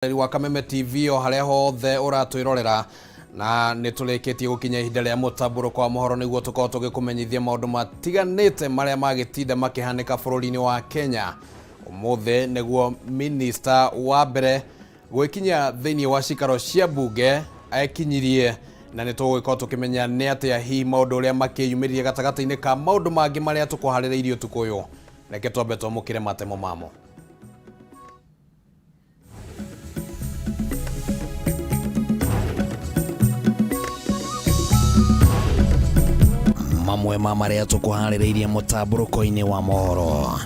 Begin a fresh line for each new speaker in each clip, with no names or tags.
Wa Kameme TV o harĩa hothe ũratwĩrorera, na nĩ tũrĩkĩtie gũkinya ihinda rĩa mũtambũrũko wa mohoro nĩguo tũkorwo tũgĩkũmenyithia maũndũ matiganĩte marĩa magĩtinda makĩhanĩka bũrũri-inĩ wa Kenya. Ũmũthĩ nĩguo minista wa mbere gwĩkinyia thĩinĩ wa cikaro cia mbunge ekinyirie, na nĩ tũgũgĩkorwo tũkĩmenya nĩ atĩa hihi maũndũ ũrĩa makĩyumĩririe gatagatĩ-inĩ ka maũndũ mangĩ marĩa tũkũharĩrĩirie ũtukũ ũyũ. Reke twambe twamũkĩre matemo mamo. Mamwe ma marĩa tũkũharĩrĩirie mũtambũrũko-inĩ wa mohoro: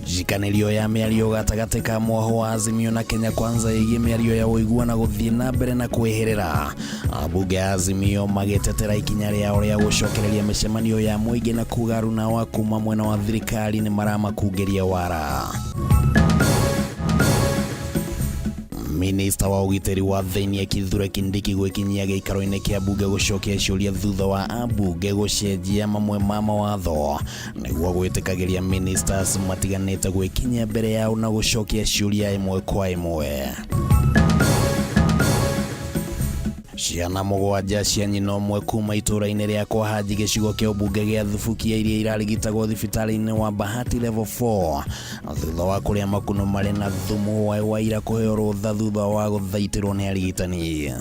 njikanĩrio ya mĩario gatagatĩ ka mwaho wa Azimio na Kenya Kwanza ĩgiĩ mĩario ya ũiguano gũthiĩ na mbere na kwĩhĩrĩra. Ambunge a Azimio magĩtetera ikinya rĩao rĩa gũcokereria mĩcemanio ya mũingĩ na kuga aruna wa kuma mwena wa thirikari nĩ maramakungĩria wara. Minista wa ũgitĩri wa thĩinĩ Kithure Kindiki gwĩkinyia gĩikaro-inĩ kĩa mbunge gũcokia ciũria thutha wa ambunge gũcenjia mamwe ma mawatho nĩguo gwĩtĩkagĩria ministers matiganĩte gwĩkinyia mbere yao na gũcokia ciũria ĩmwe kwa ĩmwe. Ciana 7 cia nyina ũmwe kuma itũũra-inĩ rĩa kwa Haji gĩcigo kĩa ũmbunge gĩa Thubukia iria irarigitagwo thibitarĩ-inĩ wa Bahati Level 4 thutha wa kũrĩa makuno marĩ na thumu wa waira kũheo rũtha thutha wa gũthaitĩrwo nĩ arigitani.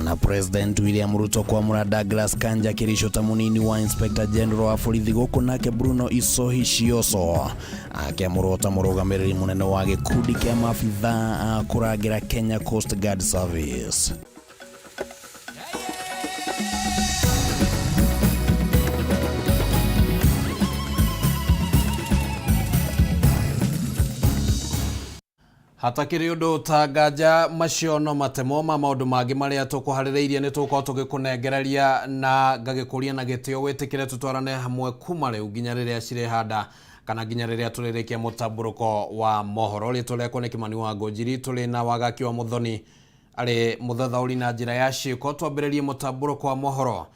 Na President William Ruto kwamũra Douglas Kanja Kĩricho ta mũnini wa Inspector General wa borithi gũkũ, nake Bruno Isohi Shioso akĩamũrwo ta mũrũgamĩrĩri mũnene wa gĩkundi kĩa maabitha a kũrangĩra Kenya Coast Guard Service. Hatakĩrĩ ũndũ ta nganja, macio no matemo ma maũndũ mangĩ marĩa tũkũharĩrĩirie. Nĩ tũgũkorwo tũgĩkũnengereria na ngagĩkũria na gĩtĩo wĩtĩkĩre tũtwarane hamwe kuma rĩu nginya rĩrĩa cirĩhanda kana nginya rĩrĩa tũrĩrĩkia mũtambũrũko wa mohoro. Rĩtwa rĩakwa nĩ Kĩmani wa Ngũnjiri, tũrĩ na Wagaki wa Mũthoni arĩ mũthathaũri na njĩra ya ciĩko. Twambĩrĩrie mũtambũrũko wa mohoro.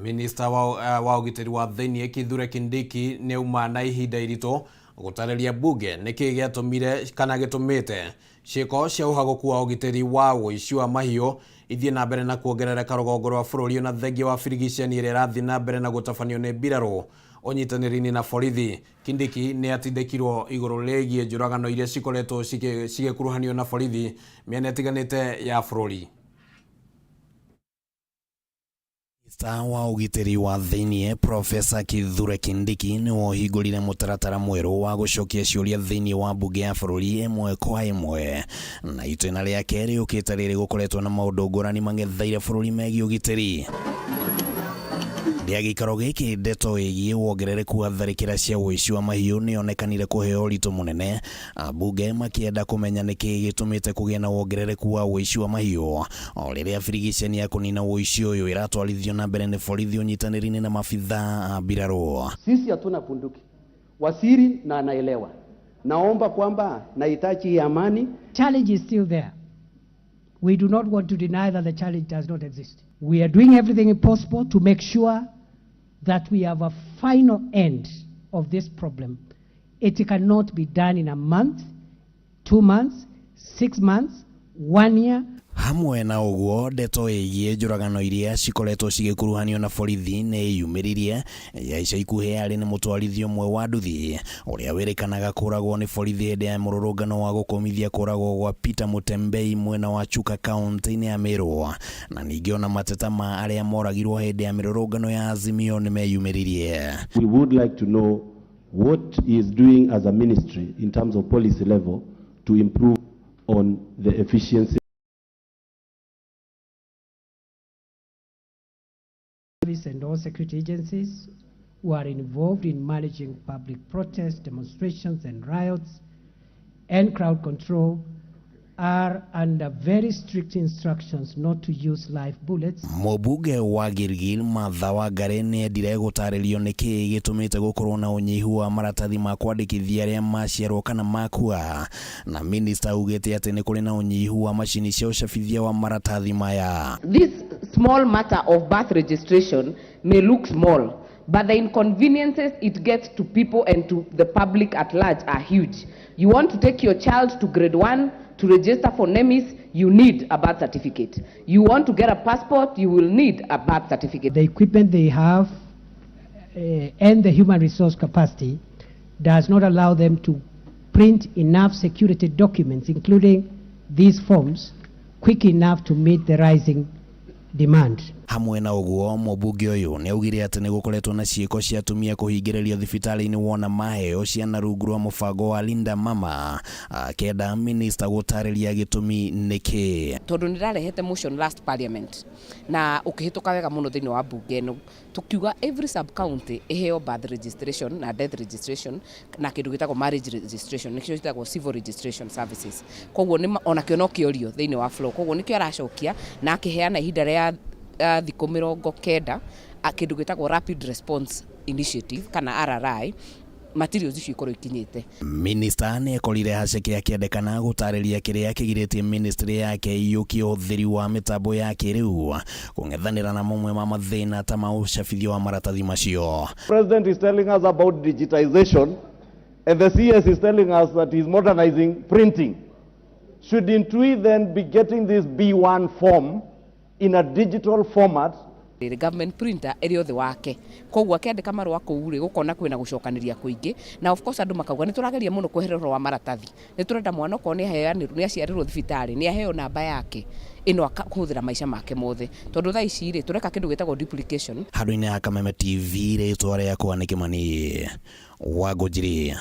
Minista wa ũgitĩri wa thĩinĩ Kithure Kindiki nĩ auma na ihinda iritũ gũtarĩria mbunge nĩkĩ gĩatũmire kana gĩtũmĩte ciĩko cia ũhagũku wa ũgitĩri wa ũici wa mahiũ ithiĩ na mbere na kuongerereka rũgongo rwa bũrũri, ona thengia wa birigiceni ĩrĩa ĩrathiĩ na mbere na gũtabanio nĩ mbirarũ ũnyitanĩri-inĩ na borithi. Kindiki nĩ atindĩkirwo igũrũ rĩgiĩ njũragano iria cikoretwo cigĩkuruhanio na borithi mĩena ĩtiganĩte ya bũrũri. Minista wa ũgitĩri wa thĩinĩ Profesa Kithure Kindiki nĩwe ũhingũrire mũtaratara mwerũ wa gũcokia ciũria thĩinĩ wa mbunge ya bũrũri ĩmwe kwa ĩmwe, na itĩna rĩake rĩũkĩte rĩrĩ gũkoretwo na maũndũ ngũrani mang'etheire bũrũri megiĩ ũgitĩri. Rĩa gĩikaro gĩkĩ, ndeto ĩgiĩ wongerereku wa tharĩkĩra cia ũici wa mahiũ nĩyonekanire kũheo ũritũ mũnene, ambunge makĩenda kũmenya nĩkĩ gĩtũmĩte kũgĩe na wongerereku wa ũici wa mahiũ o rĩrĩa birigiceni ya kũnina ũici ũyũ ĩratwarithio na mbere nĩ borithi ũnyitanĩri-inĩ na mabithaa a mbirarũ.
Sisi hatuna bunduki, waziri na anaelewa. Naomba kwamba nahitaji hii amani.
Challenge is still there. We do not want to deny that the challenge does not exist. We are doing everything possible to make sure that we have a final end of this problem. It cannot be done in a month, 2 months, 6 months, one year.
Hamwe na ũguo, ndeto ĩgiĩ njũragano iria cikoretwo cigĩkuruhanio na borithi nĩ ĩyumĩririe ya ica ikuhĩ arĩ nĩ mũtwarithia ũmwe wa nduthi ũrĩa wĩrĩkanaga kũragwo nĩ borithi hĩndĩ ya mũrũrũngano wa gũkũmithia kũragwo gwa Peter Mutembei mwena wa Chuka kaunti-inĩ ya Meru, na ningĩ ona mateta ma arĩa moragirwo hĩndĩ ya mĩrũrũngano ya Azimio nĩ meyumĩririe.
We would like to know what he is doing as a ministry in terms of policy level to improve on the efficiency
Service and all security agencies who are involved in managing public protests, demonstrations, and riots, and crowd control are under very strict instructions not to use live bullets.
Mũmbunge wa Gilgil Martha Wangari nĩ endire gũtarĩrio nĩkĩ gĩtũmĩte gũkorwo na ũnyihu wa maratathi ma kwandĩkithia arĩa maciarwo kana makua, na minista augĩte atĩ nĩ kũrĩ na ũnyihu wa macini cia ũcabithia wa maratathi maya.
This small matter of birth registration may look small, But the inconveniences it gets to people and to the public at large are huge. You want to take your child to grade 1 to register for NEMIS, you need a birth certificate. You want to get a passport, you will need a birth certificate.
The equipment they have and the human resource capacity does not allow them to print enough security documents, including these forms, quick enough to meet the rising demand.
Hamwe na ũguo mũmbunge ũyũ nĩ augire atĩ nĩ gũkoretwo na ciĩko cia atumia kũhingĩrĩrio thibitarĩ-inĩ wona maheo ciana rungu rwa mũbango wa Linda Mama, akĩenda minista gũtarĩria gĩtũmi nĩkĩ.
Tondũ nĩ ndarehete motion last parliament na ũkĩhĩtũka wega mũno thĩinĩ wa mbunge ĩno, tukiuga every sub county ĩheo birth registration na death registration na kĩndũ gĩtagwo marriage registration, nĩkĩo gĩtagwo civil registration services. Koguo onakĩo no kĩorio thĩinĩ wa floor, koguo nĩkĩo aracokia na akĩheana ihinda rĩa thikũ 90 kĩndũ gĩtagwo rapid response initiative kana RRI, materials icio ikorwo ikinyĩte.
Minista nĩ ekorire haceke akĩendekana gũtarĩria kĩrĩa kĩgirĩtie ministry yake iyũkie ũhũthĩri wa mĩtambo ya kĩrĩu kũng'ethanĩra na mamwe ma mathĩna ta ma ũcabithio wa maratathi macio.
President is telling us about digitization and the CS is telling us that he's modernizing printing. Shouldn't we then be getting this B1 form in a digital format?
The government printer ĩrĩ othe wake, koguo akĩandĩka marũa kũu rĩ, gũkona kwĩna gũcokanĩria kũingĩ, na of course andũ makauga nĩ tũrageria mũno kweherera ũhoro wa maratathi, nĩ tũrenda mwana okorwo nĩ aheanĩrwo, nĩ aciarĩrwo thibitarĩ, nĩ aheo namba yake ĩno akahũthĩra maica make mothe, tondũ thaa ici rĩ tũreka kĩndũ gĩtagwo duplication.
Handũ-inĩ ha Kameme TV, rĩtwa rĩakwa nĩ Kĩmani wa Ngũnjiri.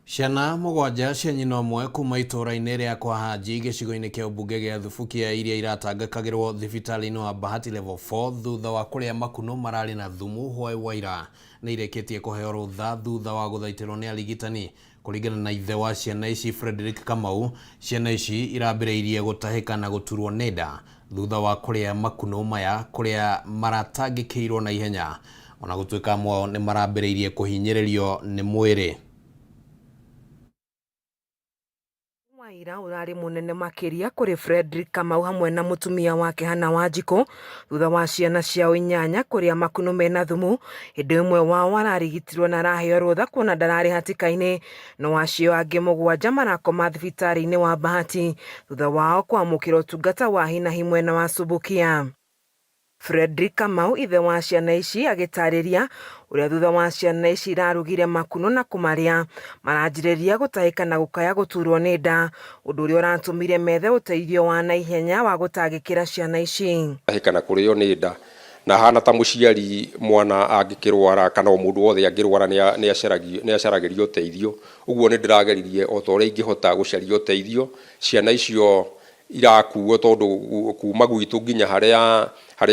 Ciana 7 cia nyina ũmwe kuma itũũra-inĩ rĩa kwa Haji gĩcigo-inĩ kĩa ũmbunge gĩa Thubukia iria iratangĩkagĩrwo thibitarĩ-inĩ wa Bahati level 4 thutha wa kũrĩa makunũ mararĩ na thumu hwaĩ wa ira nĩ irĩkĩtie kũheo rũtha thutha wa gũthaitĩrwo nĩ arigitani. Kũringana na ithe wa ciana ici Frederick Kamau, ciana ici irambĩrĩirie gũtahĩka na gũturwo nĩ nda thutha wa kũrĩa makunũ maya kũrĩa maratangĩkĩirwo na ihenya, ona gũtuĩka amwe ao nĩ marambĩrĩirie kũhinyĩrĩrio nĩ mwĩrĩ.
Waira urari munene makiria kuri Frederick Kamau hamwe na mutumia wake Hannah Wanjiku thutha wa ciana ciao 8 kuria makuno mena thumu. Hindi umwe wao ararigitirwo na araheo rutha kuona ndarari hatika-ini, no acio angi 7 marakoma thibitari-ini wa Bahati thutha wao kwamukira utungata wa hi na hi mwena wa Subukia. Frederick Kamau ithe wa ciana ici agitariria uria thutha wa ciana ici irarugire makuno na kumaria maranjiriria gutahika na gukaya guturwo ni nda, undu uria uratumire methe uteithio wa naihenya wa gutangikira ciana ici.
Tahika na kurio ni nda na hana ta muciari mwana angikirwara kana o mundu wothe angirwara ni acaragirio uteithio, uguo ni ndirageririe o ta uria ingihota gucaria uteithio. Ciana icio irakuo tondu kuma gwitu nginya haria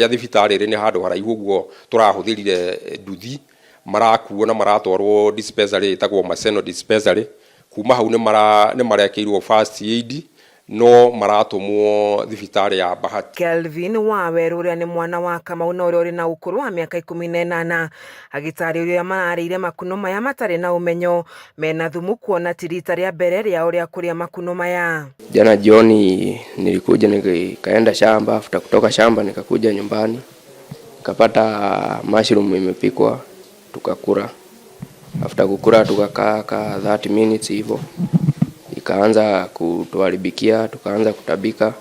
thibitarĩ ĩrĩ nĩ handũ haraihu, ũguo tũrahũthĩrire nduthi, marakuo na maratwarwo dispensary ĩtagwo Maseno dispensary. Kuma hau nĩ marekĩirwo first aid no maratũmwo thibitarĩ ya Bahati.
Kelvin Waweru ũrĩa nĩ mwana wa Kamau na ũrĩa ũrĩ na ũkũrũ wa mĩaka 18 agĩtarĩria ũrĩa mararĩire makuno maya matarĩ na ũmenyo mena thumu, kuona ti rita rĩa mbere rĩao rĩa kũrĩa makuno maya.
Jana jioni nilikuja nikaenda shamba, after kutoka shamba nikakuja nyumbani nikapata mushroom imepikwa tukakula. After kukula tukakaa ka 30 minutes hivyo ikaanza kutuharibikia, tukaanza kutabika.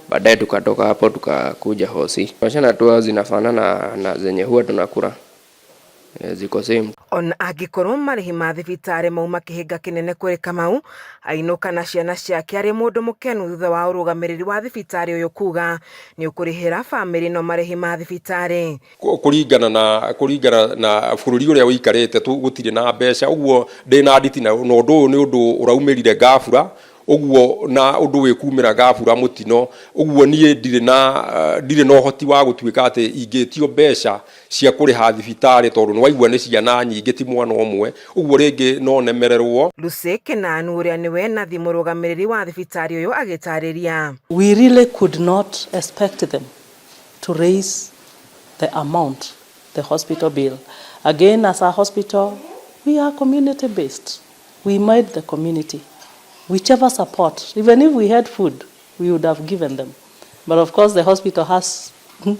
Baadaye tukatoka hapo tukakuja hosi. Wachana tu zinafanana na zenye huwa tunakula, ziko same.
Ona angikorwo marĩhi ma thibitarĩ mauma kĩhĩnga kĩnene kũrĩ Kamau, ainũka na ciana ciake arĩ mũndũ mũkenu thutha wa ũrũgamĩrĩri wa thibitarĩ ũyũ kuga nĩ ũkũrĩhĩra bamĩrĩ no marĩhi ma thibitarĩ.
Kũringana na bũrũri ũrĩa ũikarĩte gũtirĩ na mbeca, ũguo ndĩna nditi na ũndũ ũyũ nĩ ũndũ ũraumĩrire gabura, ũguo na ũndũ wĩkumĩra gabura mũtino, ũguo niĩ ndirĩ na ũhoti wa gũtuĩka atĩ ingĩtio mbeca cia kũrĩha thibitarĩ tondũ nĩ waigua nĩ ciana nyingĩ ti mwana ũmwe, ũguo rĩngĩ no nemererwo.
Lucy Kinanu ũrĩa nĩwe nathi mũrũgamĩrĩri wa thibitarĩ ũyũ agĩtarĩria.
We really could not expect them to raise the amount, the hospital bill. Again, as a hospital, we are community based. We made the community. Whichever support, even if we had food, we would have given them. But of course, the hospital has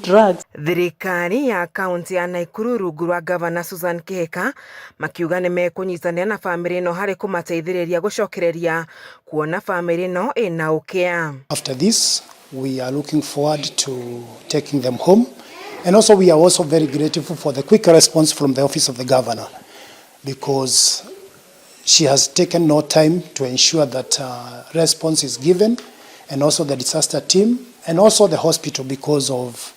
drugs.
Thirikari ya kaunti ya Nakuru rungu rwa gavana Susan Kihika makiuga nĩ mekũnyitanĩra na bamĩrĩ ĩno harĩ kũmateithĩrĩria gũcokereria kuona bamĩrĩ ĩno ĩna ũkĩa.
After this, we are looking forward to taking them home. And also we are also very grateful for the quick response from the office of the governor, because she has taken no time to ensure that response is given, and also the disaster team, and also the hospital, because of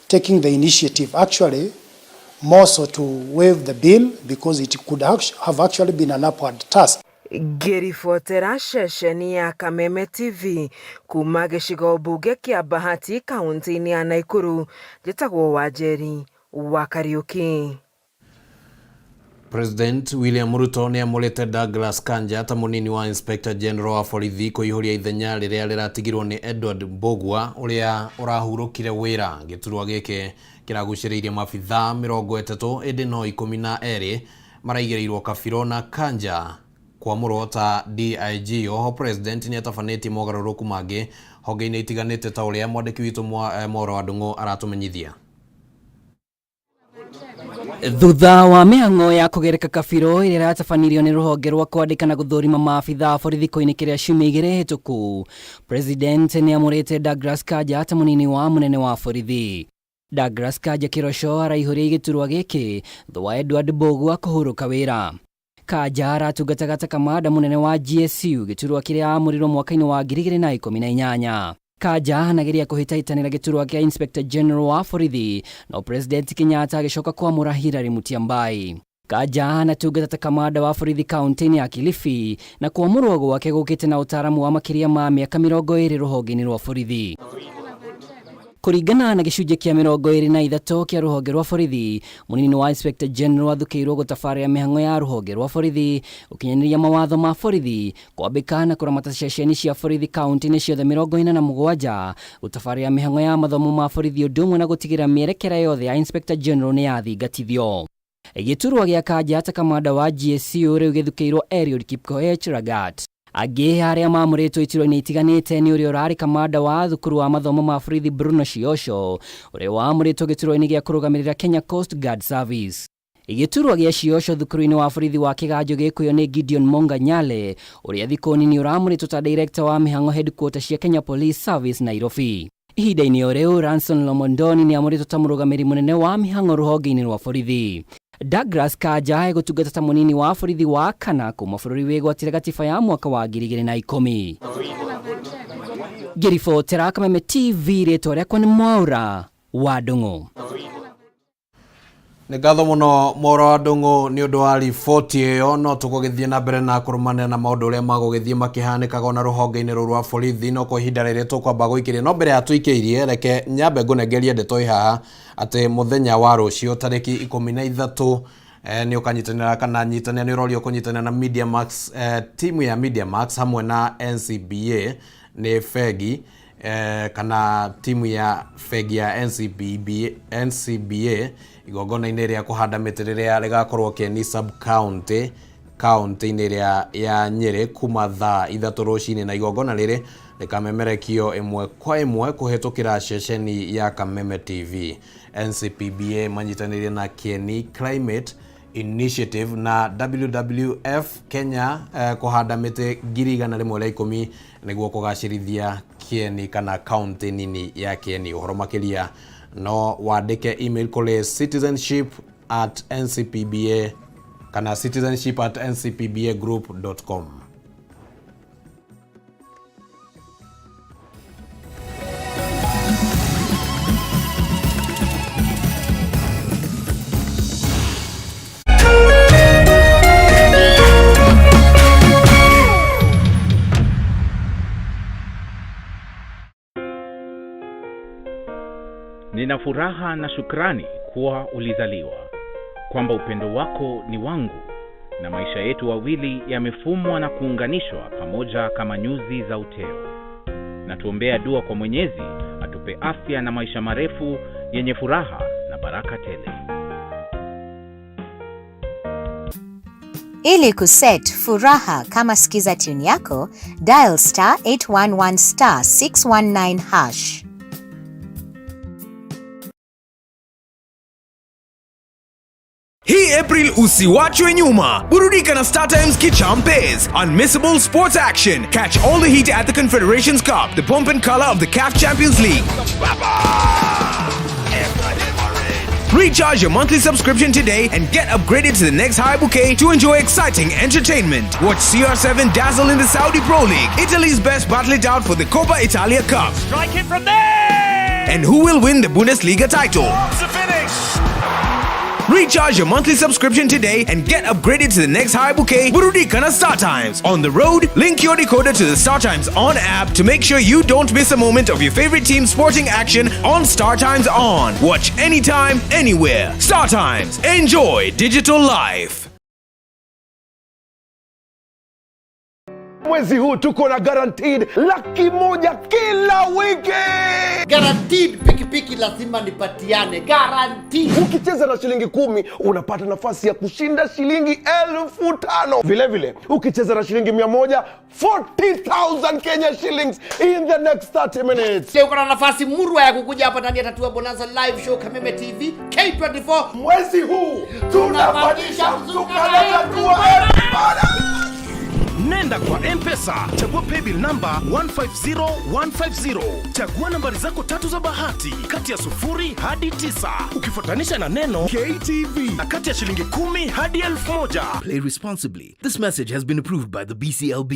taking the initiative, actually, more so to waive the bill, because it could have actually been an upward task.
Ngĩribotera ceceni ya Kameme TV kuma gĩcigo mbunge kĩa Bahati kaunti-inĩ ya Nakuru, njĩtagwo Wanjeri wa Kariuki.
President William Ruto nĩ amũrĩte Douglas Kanja ta mũnini wa Inspector General wa borithi kũihũria ithenya rĩrĩa rĩratigirwo nĩ Edward Mbugua ũrĩa ũrahurũkire wĩra. Gĩturwa gĩkĩ kĩragucĩrĩirie maabithaa 30 ĩndĩ no 12 maraigĩrĩirwo kabirũ na Kanja kwamũrwo ta DIG. Oho President nĩ atabanĩtie mogarũrũku mangĩ honge-inĩ itiganĩte ta ũrĩa mwandĩki witũ Mwaura wa Ndung'u aratũmenyithia.
Thutha wa mĩhang'o ya kũgereka kabirũ ĩrĩa ĩratabanirio nĩ rũhonge rwa kwandĩka na gũthũrima maabithaa a borithi kũinĩkĩria ciumia igĩrĩ hĩtũku, President nĩ amũrĩte Douglas Kanja ta mũnini wa mũnene wa borithi. Douglas Kanja Kĩroco araihũria gĩturwa gĩkĩ thutha wa Edward Mbugua kũhurũka wĩra. Kanja aratungataga ta kamanda mũnene wa GSU gĩturwa kĩrĩa aamũrirwo mwaka-inĩ wa 2018. Kanja anageria kũhĩtahĩtanĩra gĩturwa kĩa Inspector General wa borithi no President Kenyatta agĩcoka kwamũra Hilary Mutyambai. Kanja anatungata ta kamanda wa borithi kaunti-inĩ ya Kilifi na kwamũrwo gwake gũkĩte na ũtaaramu wa makĩria ma mĩaka 20 rũhonge-inĩ rwa borithi. Kũringana na gĩcunjĩ kĩa 23 kĩa rũhonge rwa borithi, mũnini wa Inspector General athukĩirwo gũtabarĩra mĩhang'o ya rũhonge rwa borithi, gũkinyanĩria mawatho ma borithi, kwambĩka na kũramata ceceni cia borithi kaunti-inĩ ciothe 47, gũtabarĩra mĩhang'o ya mathomo ma borithi ũndũ ũmwe na gũtigĩrĩra mĩerekera yothe ya Inspector General nĩ yathingatithio. Gĩturwa gĩa Kanja ta kamanda wa GSU rĩu gĩthukĩirwo Eliud Kipkoech Lagat. Angĩ arĩa maamũrĩtwo iturwa-inĩ itiganĩte nĩ ũrĩa ũrarĩ kamanda wa thukuru wa mathomo ma borithi Bruno Shioso, ũrĩa waamũrĩtwo gĩturwa-inĩ gĩa kũrũgamĩrĩra Kenya Coast Guard Service. Gĩturwa gĩa Shioso thukuru-inĩ wa borithi wa Kĩganjo Gĩkũyũ nĩ Gideon Monga Nyale, ũrĩa thikũ nini ũramũrĩtwo ta director wa mĩhang'o headquarter cia Kenya Police Service Nairobi. Ihinda-inĩ o rĩu Ranson Lomondoni nĩ amũrĩtwo ta mũrũgamĩrĩri mũnene wa mĩhang'o rũhonge-inĩ rwa borithi. Douglas Kanja egũtungata ta mũnini wa borithi wa kana kuma bũrũri wĩgwatĩre gatiba ya mwaka wa 2010. Ngĩribotera Kameme TV, rĩtwa rĩakwa nĩ Mwaura wa Ndung'u.
Nĩ ngatho mũno Mwaura wa Ndung'u nĩ ũndũ wa riboti ĩyo. No tũgũgĩthiĩ na mbere na kũrũmanĩra na maũndũ ũrĩa magũgĩthiĩ makĩhanĩkaga ona rũhonge-inĩ rũrũ rwa borithi, no kwa ihinda rĩrĩ tũkwamba gũikĩria. No mbere ya tũikĩirie, reke nyambe ngũnengerie ndeto ĩ haha atĩ mũthenya wa rũciũ tarĩki 13 nĩ ũkanyitanĩra kana nyitanĩra nĩ ũrorio kũnyitanĩra na Media Max, timu ya Media Max hamwe na NCBA nĩ bengi kana timu ya bengi ya NCBA igongona-inĩ rĩa kũhanda mĩtĩ rĩrĩa rĩgakorwo Kieni sub county kaunti-inĩ ĩrĩa ya Nyĩrĩ kuma thaa 3 rũcinĩ, na igongona rĩrĩ rĩkamemerekio ĩmwe kwa ĩmwe kũhĩtũkĩra ceceni ya Kameme TV. NCPBA manyitanĩire na Kieni Climate Initiative na WWF Kenya kũhanda mĩtĩ 110,000 nĩguo kũgacĩrithia Kieni kana kaunti nini ya Kieni. Ũhoro makĩria no wandĩke email kũrĩ citizenship@ncpba kana citizenship@ncpbagroup.com.
Nina furaha na shukrani kuwa ulizaliwa, kwamba upendo wako ni wangu na maisha yetu wawili yamefumwa na kuunganishwa pamoja kama nyuzi za uteo. Na tuombea dua kwa Mwenyezi atupe afya na maisha marefu yenye furaha na baraka tele.
Ili kuset furaha kama skiza tune yako, dial star 811 star 619 hash.
Hii April usiwachwe nyuma. Burudika na StarTimes Kichampes. Unmissable sports action. Catch all the heat at the Confederations Cup, the pomp and color of the CAF Champions League. Recharge your monthly subscription today and get upgraded to the next high bouquet to enjoy exciting entertainment. Watch CR7 dazzle in the Saudi Pro League, Italy's best battle it out for the Coppa Italia Cup.
Strike it from there!
And who will win the Bundesliga title?
It's a finish!
Recharge your monthly subscription today and get upgraded to the next high bouquet, Burudika na Star Times. On the road, link your decoder to the Star Times On app to make sure you don't miss a moment of your favorite team's sporting action on Star Times On. Watch anytime, anywhere. Star Times. Enjoy digital life.
Mwezi huu tuko na guaranteed 100,000 kila wiki.
Guaranteed pikipiki lazima nipatiane. Guaranteed.
Ukicheza na shilingi 10 unapata nafasi ya kushinda shilingi 5,000. Vile vile ukicheza na shilingi 100, 40,000 Kenya shillings in the next 30 minutes.
Sio, uko na nafasi murwa ya kukuja hapa ndani ya Tatua Bonanza live show Kameme TV K24.
Mwezi huu tunapandisha mzuka na Tatua everybody.
Nenda kwa M-Pesa, chagua paybill namba 150150. Chagua nambari zako tatu za bahati kati ya 0 hadi 9, ukifuatanisha na neno KTV na kati ya shilingi 10 hadi 1,000.
Play responsibly. This message has been approved by the BCLB.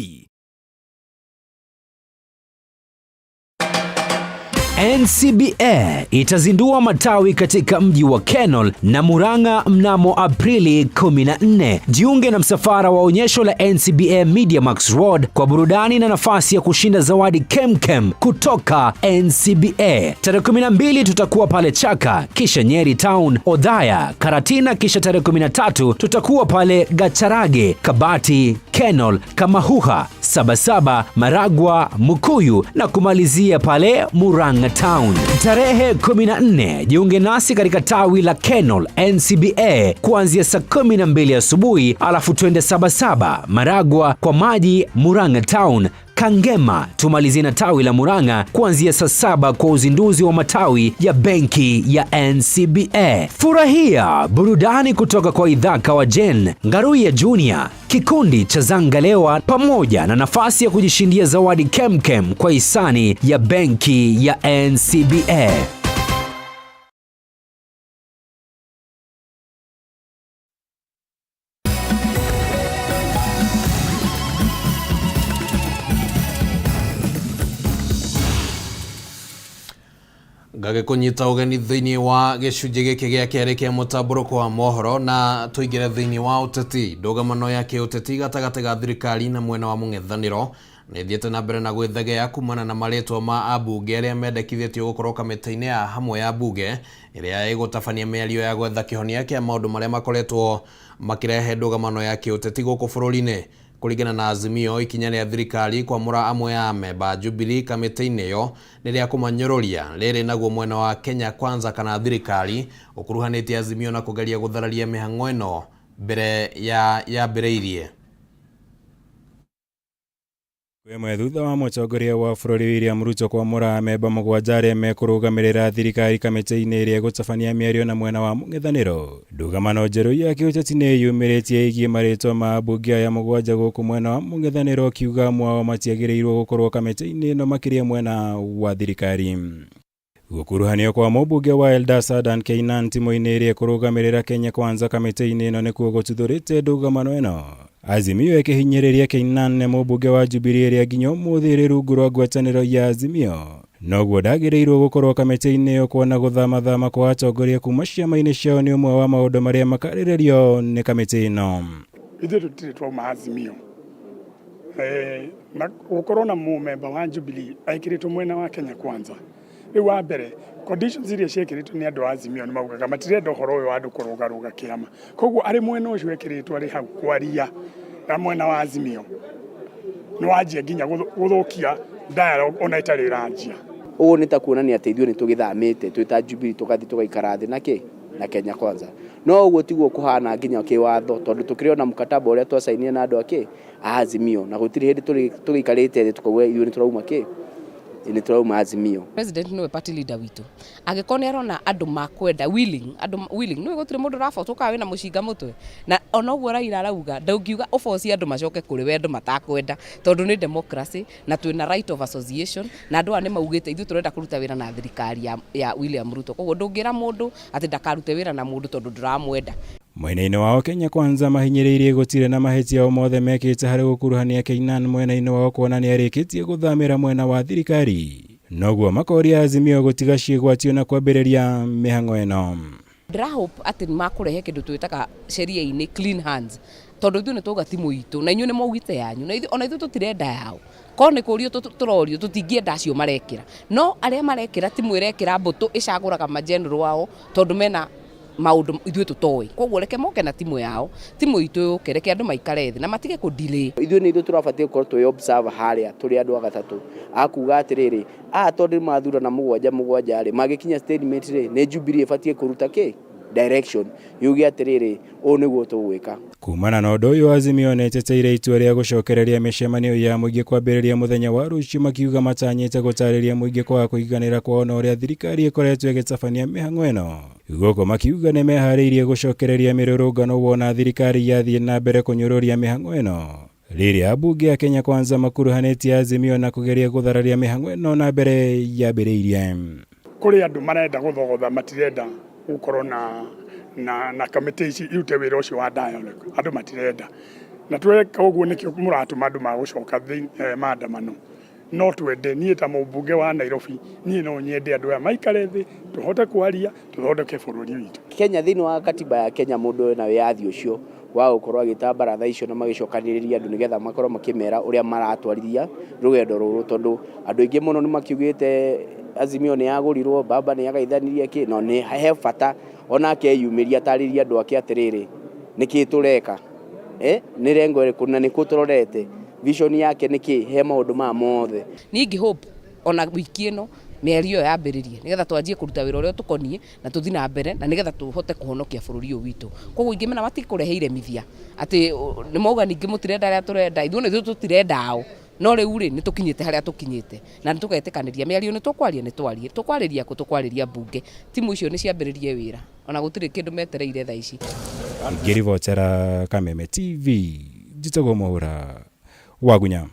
NCBA itazindua matawi katika mji wa Kenol na Murang'a mnamo Aprili 14. Jiunge na msafara wa onyesho la NCBA Media Max Road kwa burudani na nafasi ya kushinda zawadi kemkem kutoka NCBA. Tarehe 12 tutakuwa pale Chaka, kisha Nyeri Town, Odhaya, Karatina, kisha tarehe 13 tutakuwa pale Gacharage, Kabati, Kenol, Kamahuha, Sabasaba, Maragwa, Mukuyu na kumalizia pale Murang'a Town. Tarehe 14 jiunge nasi katika tawi la Kenol NCBA kuanzia saa 12 asubuhi, alafu twende Sabasaba, Maragwa kwa maji, Murang'a Town, Kangema, tumalizie na tawi la Murang'a kuanzia saa 7 kwa uzinduzi wa matawi ya benki ya NCBA. Furahia burudani kutoka kwa Idhaka wa Jen, Ngaruya Junior, kikundi cha Zangalewa pamoja na nafasi ya kujishindia zawadi kemkem kwa hisani ya benki ya NCBA.
Ngagĩkũnyita ũgeni thĩinĩ wa gĩcunjĩ gĩkĩ gĩa kerĩ kĩa mũtambũrũko wa mohoro na tũingĩre thĩinĩ wa ũteti. Ndũgamano ya kĩũteti gatagatĩ ga thirikari na mwena wa mũng'ethanĩro nĩ ĩthiĩte na mbere na gwĩthegea kumana na marĩtwa ma ambunge arĩa mendekithĩtio gũkorwo kamĩtĩ-inĩ ya hamwe ya mbunge ĩrĩa ĩgũtabania mĩario ya gwetha kĩhonia kĩa maũndũ marĩa makoretwo makĩrehe ndũgamano ya kĩũteti gũkũ bũrũri-inĩ. Kũringana na Azimio, ikinya rĩa thirikari kwamũra amwe a amemba a Jubilee kamĩtĩ-inĩ ĩyo nĩ rĩa kũmanyũrũria. Rĩrĩ naguo mwena wa Kenya Kwanza kana thirikari ũkuruhanĩtie Azimio na kũgeria gũthararia mĩhang'o ĩno mbere ya yambĩrĩirie.
Ĩmwe thutha wa mũtongoria wa bũrũri William Ruto kwamũra amemba 7 arĩa mekũrũgamĩrĩra thirikari kamĩtĩ-inĩ ĩrĩa ĩgũtabania mĩario na mwena wa mũng'ethanĩro. Ndũgamano njerũ ya kĩũteti nĩ yumĩrĩtie ĩgiĩ marĩtwa ma ambunge aya 7 gũkũ mwena wa mũng'ethanĩro ũkiuga amwe ao matiagĩrĩirwo gũkorwo kamĩtĩ-inĩ ĩno makĩria mwena wa thirikari. Gũkuruhanio kwa mũmbunge wa Eldas Adan Keynan timũ-inĩ ĩrĩa ĩkũrũgamĩrĩra Kenya Kwanza kamĩtĩ-inĩ ĩno nĩkuo gũtuthũrĩte ndũgamano ĩno. Azimio ĩkĩhinyĩrĩria Keynan nĩ mũmbunge wa Jubilee ĩrĩa nginya ũmũthĩ ĩrĩ rungu rwa ngwatanĩro ya Azimio. Noguo ndagĩrĩirwo gũkorwo kamĩtĩ-inĩ ĩyo kuona gũthamathama kwa atongoria kuma ciama-inĩ ciao nĩ ũmwe wa maũndũ marĩa makarĩrĩrio nĩ kamĩtĩ ĩno.
Ithuĩ tũtirĩ twauma Azimio. Na gũkorwo na mũmemba wa Jubilee ekĩrĩtwo mwena wa Kenya Kwanza. Rĩu wa mbere conditions iria ciĩkĩrĩtwo nĩ andũ a Azimio nĩ maugaga matirenda ũhoro ũyũ wa andũ kũrũgarũga kĩama. Koguo arĩ mwena ũcio ekĩrĩtwo arĩ hau kwaria na mwena wa Azimio nĩ wanjia nginya gũthũkia dialogue ona ĩtarĩ ĩranjia.
Ũguo nĩ ta kuonania atĩ ithuĩ nĩ tũgĩthamĩte twĩ ta Jubilee tũgathiĩ tũgaikara thĩ na kĩ na Kenya Kwanza. No ũguo tiguo kũhana nginya kĩwatho tondũ tũkĩrĩ ona mkataba ũrĩa twacainire na andũ a kĩ a Azimio na gũtirĩ hĩndĩ tũgĩikarĩte thĩ tũkauga ithuĩ nĩ tũrauma kĩ Nĩ tũrauma Azimio.
President nĩwe party leader witũ. Angĩkorwo nĩ arona andũ makwenda willing, andũ willing, nĩũĩ gũtirĩ mũndũ ũrabocwo kana wĩna mũcinga mũtwe. Na ona ũguo Raila arauga, ndũngiuga ũbocie andũ macoke kũrĩ we andũ matakwenda, tondũ nĩ democracy na twĩna right of association, na andũ aya nĩ maugĩte ithuĩ tũrenda kũruta wĩra na thirikari ya William Ruto. Koguo ndũngĩra mũndũ atĩ ndakarute wĩra na mũndũ tondũ ndũramwenda.
Mwena-inĩ wao Kenya Kwanza mahinyĩrĩirie gũtirĩ na mahĩtia o mothe mekĩte harĩ gũkuruhania Keynan mwena-inĩ wao kuona nĩarĩkĩtie gũthamĩra mwena wa thirikari. Noguo makoria Azimio gũtiga ciĩgwatio na kwambĩrĩria mĩhang'o ĩno.
Ndĩra hope atĩ nĩ makũrehe kĩndũ twĩtaga sheria-inĩ clean hands, tondũ ithuĩ nĩ twauga timu itũ na inyuĩ nĩ mwaugĩte yanyu, na ona ithuĩ tũtirenda yao. Korwo nĩ kũrio tũrorio tũtingĩenda acio marekĩra, no arĩa marekĩra timu ĩrekĩra mbũtũ ĩcagũraga ma general ao tondũ mena maũndũ ithuĩ tũtoĩ. Koguo reke moke na timu yao, timu itũ yũke, reke andũ maikare thĩ na matige kũ delay.
Ithuĩ nĩ ithuĩ tũrabatiĩ gũkorwo twĩ observer harĩa tũrĩ andũ a gatatũ a kuga atĩrĩrĩ, aya tondũ nĩ mathurana mũgwanja mũgwanja rĩ, mangĩkinya statement rĩ, nĩ Jubilee ĩbatiĩ kũruta kĩ? Direction yuge atĩrĩrĩ, ũũ nĩguo tũgwĩka.
Kumana na ũndũ ũyũ Azimio nĩ ĩteteire itua rĩa gũcokereria mĩcemanio ya mũingĩ kwambĩrĩria mũthenya wa rũciũ makiuga matanyĩte gũtarĩria mũingĩ kwaga kũiganĩra kwao na ũrĩa thirikari ĩkoretwo ĩgĩtabania mĩhang'o ĩno. Gũkũ makiuga nĩ meharĩirie gũcokereria mĩrũrũngano wona thirikari yathiĩ na mbere kũnyũrũria mĩhang'o ĩno. Rĩrĩa ambunge a Kenya Kwanza makuruhanĩtie Azimio na kũgeria gũthararia mĩhang'o ĩno na mbere yambĩrĩirie.
Kũrĩ andũ marenda gũthogotha, matirenda gũkorwo na kamĩtĩ ici irute wĩra ũcio wa dialogue, andũ matirenda. Na tweka ũguo nĩkĩo mũratũma andũ magũcoka maandamano. No twende niĩ ta mũmbunge wa Nairobi, niĩ no nyende andũ aya maikare thĩ, tũhote kwaria, tũthondeke bũrũri witũ.
Kenya, thĩinĩ wa katiba ya Kenya, mũndũ ena wĩyathi ũcio wa gũkorwo agĩta baratha icio na magĩcokanĩrĩria andũ nĩgetha makorwo makĩmera ũrĩa maratwarithia rũgendo rũrũ, tondũ andũ aingĩ mũno nĩ makiugĩte Azimio nĩ yagũrirwo, baba nĩ agaithanirie kĩ, no nĩ he bata onake eyumĩria atarĩrie andũ ake atĩrĩrĩ, nĩkĩ tũreka, nĩ rengo ĩrĩkũ na nĩkũ tũrorete, vision yake nĩkĩ he maũndũ maya mothe.
Niĩ ingĩ hope ona wiki ĩno mĩario ĩyo yambĩrĩrie nĩgetha twanjie kũruta wĩra ũrĩa ũtũkoniĩ na tũthiĩ na mbere na nĩgetha tũhote kũhonokia bũrũri ũyũ witũ. Koguo ingĩmena matikũrehe iremithia atĩ nĩ mauga ningĩ mũtirenda arĩa tũrenda, ithuĩ ona ithuĩ tũtirenda ao, no rĩu rĩ nĩ tũkinyĩte harĩa tũkinyĩte na nĩ tũgetĩkanĩria mĩario nĩ tũkwaria, nĩ twarie, tũkwarĩria kũ, tũkwarĩria mbunge. Timu icio nĩ ciambĩrĩrie wĩra ona gũtirĩ kĩndũ metereire thaa ici.
Ngĩribotera Kameme TV, njĩtagwo Mwaura Wagunya.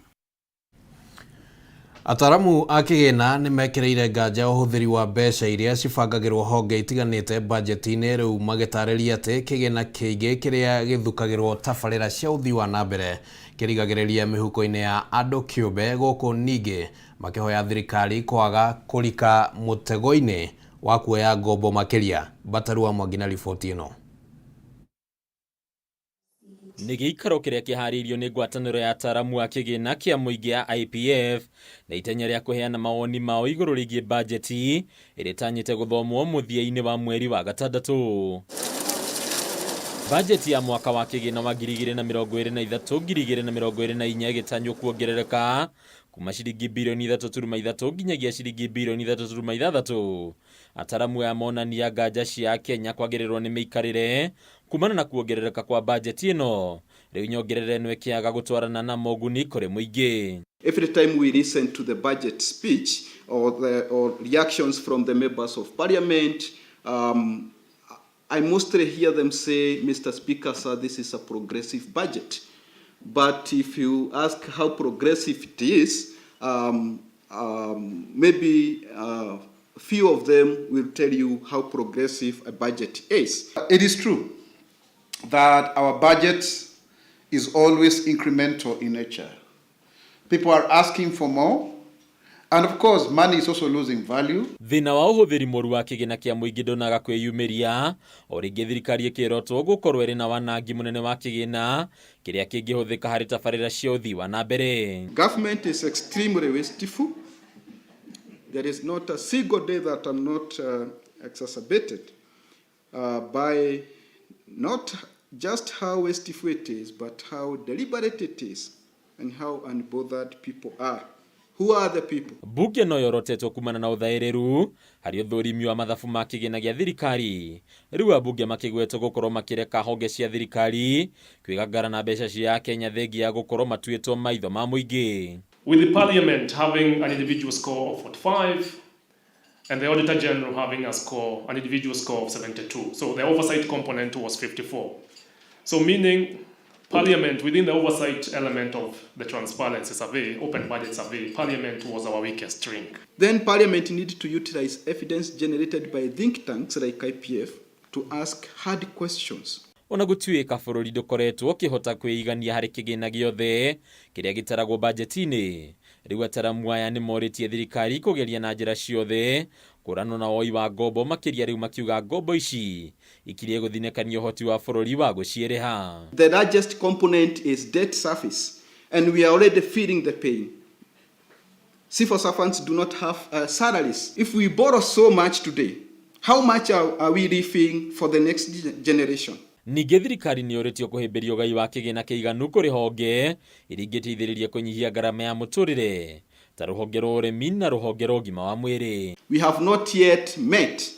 Ataramu a kĩgĩna nĩ mekĩrĩire nganja ũhũthĩri wa mbeca iria cibangagĩrwo honge itiganĩte bajeti-inĩ, rĩu magĩtarĩria atĩ kĩgĩna kĩingĩ kĩrĩa gĩthukagĩrwo tabarĩra cia ũthii wa na mbere kĩrigagĩrĩria mĩhuko-inĩ ya andũ kĩũmbe, gũkũ ningĩ makĩhoya thirikari kwaga kũrika mũtego-inĩ wa kuoya ngombo makĩria. Bataru wa Mwangi na riboti ĩno.
Nĩ gĩikaro kĩrĩa kĩharĩirio nĩ ngwatanĩro ya ataramu a kĩgĩna kĩa mũingĩ ya IPF na itanya rĩa kũheana mawoni mao igũrũ rĩgiĩ bajeti ĩrĩa ĩtanyĩte gũthomwo mũthia-inĩ wa mweri wa gatandatũ. Bajeti ya mwaka wa kĩgĩna wa 2023 2024 ĩgĩtanywo kuongerereka kuma ciringi bilioni 3.3 nginyagia ciringi bilioni 3.6. Ataramu aya monania nganja cia Kenya kwagĩrĩrwo nĩ mĩikarĩre kumana na kuongerereka kwa bajeti ĩno. Rĩu nyongerera ĩno ĩkĩaga gũtwarana na moguni kũrĩ mũingĩ.
Every time we listen to the budget speech or reactions from the members of parliament, I mostly hear them say, Mr. Speaker, sir, this is a progressive budget. But if you ask how progressive it is, maybe few of them will tell you how progressive a budget is.
It is true that our budget is always incremental in nature. People are asking for more, and of course, money is also losing value.
Thĩna wa ũhũthĩri mũru wa kĩgĩna kĩa mũingĩ ndũnaga kwĩyumĩria o rĩngĩ, thirikari ĩkĩrotwo gũkorwo ĩrĩ na wanangi mũnene wa kĩgĩna kĩrĩa kĩngĩhũthĩka harĩ tabarĩra cia ũthii wa na mbere.
Government is extremely wasteful. There is not a single day that I'm not exacerbated by not just how wasteful it is, but how deliberate it is and how unbothered people are. Who are the people?
Mbunge no yorotetwo kumana na ũthaĩrĩru harĩ ũthũrimi wa mathabu ma kĩgĩna gĩa thirikari, rĩu ambunge makĩgwetwo gũkorwo makĩreka honge cia thirikari kwĩgangara na mbeca cia Kenya thengia ya gũkorwo matuĩtwo maitho ma mũingĩ.
With the Parliament having an individual score of 45 and the Auditor General having a score, an individual score of 72. So the oversight component was 54. So meaning Parliament, within the oversight element of the transparency survey, open budget survey, Parliament was our weakest link.
Then Parliament needed to utilize evidence generated by think tanks like IPF to ask hard questions.
Ona gũtuĩka bũrũri ndũkoretwo ũkĩhota kwĩigania harĩ kĩgĩna gĩothe kĩrĩa gĩtaragwo bajeti-inĩ, rĩu ataramu aya nĩ morĩtie thirikari kũgeria na njĩra ciothe kũranwo na woi wa ngombo makĩria rĩu makiuga ngombo ici ikirie gũthinĩkania ũhoti wa bũrũri wa gũciĩrĩha.
The largest component is debt service, and we are already feeling the pain. Civil servants do not have salaries. If we borrow so much today, how much are we leaving for the next generation?
Ningĩ thirikari nĩ yũrĩtio kũhĩmbĩria ũgai wa kĩgĩna kĩiganu kũrĩ honge iria ingĩteithĩrĩria kũnyihia ngarama ya mũtũrĩre ta rũhonge rwa ũrĩmi na rũhonge rwa ũgima wa mwĩrĩ.
We have not yet met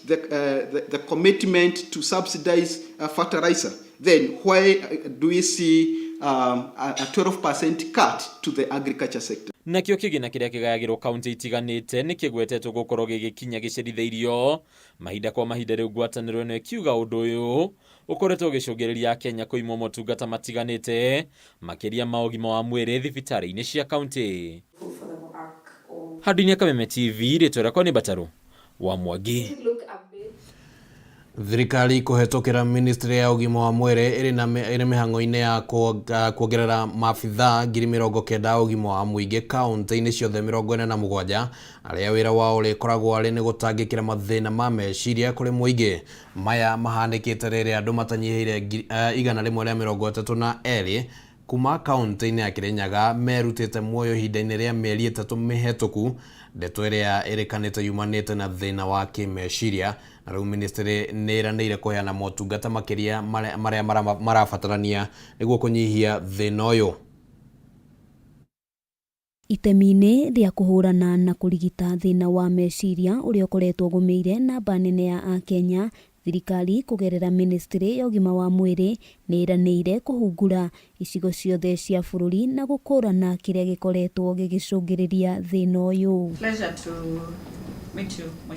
the commitment to subsidize fertilizer. Then why do we see a 12% cut to the agriculture sector?
Nakĩo kĩgĩna kĩrĩa kĩgayagĩrwo kaunti itiganĩte nĩ kĩgwetetwo gũkorwo gĩgĩkinya gĩcerithĩirio mahinda kwa mahinda rĩu ngwatanĩro ĩno ĩkiuga ũndũ ũyũ ũkoretwo ũgĩcũngĩrĩria Akenya kũimwo motungata matiganĩte makĩria ma ũgima wa mwĩrĩ thibitarĩ-inĩ cia kaunti. Handũ-inĩ Kameme TV rĩtwa rĩakwa nĩ Mbataru wa Mwangi.
Thirikari kũhetũkĩra ministry ya ũgima wa mwĩrĩ ĩrĩ mĩhang'o-inĩ ya kuongerera maabithaa 90,000 a ũgima wa mũingĩ kaunti-inĩ ciothe 47 arĩa wĩra wao ũrĩkoragwo arĩ nĩ gũtangĩkĩra mathĩna ma meciria kũrĩ mũingĩ. Maya mahanĩkĩte rĩrĩa andũ matanyihĩire 132 kuma kaunti-inĩ ya Kirinyaga merutĩte muoyo ihinda-inĩ rĩa mĩeri 3 mĩhetũku, ndeto ĩrĩa ĩrĩkanĩte yumanĩte na thĩna wa kĩmeciria. Na rĩu ministry nĩ ĩranĩire kũheana motungata makĩria marĩa marabatarania nĩguo kũnyihia thĩna ũyũ.
Itemi-inĩ rĩa kũhũrana na kũrigita thĩna wa meciria ũrĩa ũkoretwo ũgũmĩire namba nene ya Akenya, thirikari kũgerera ministry ya ũgima wa mwĩrĩ nĩ ĩranĩire kũhungura icigo ciothe cia bũrũri na gũkũrana kĩrĩa gĩkoretwo gĩgĩcũngĩrĩria thĩna ũyũ.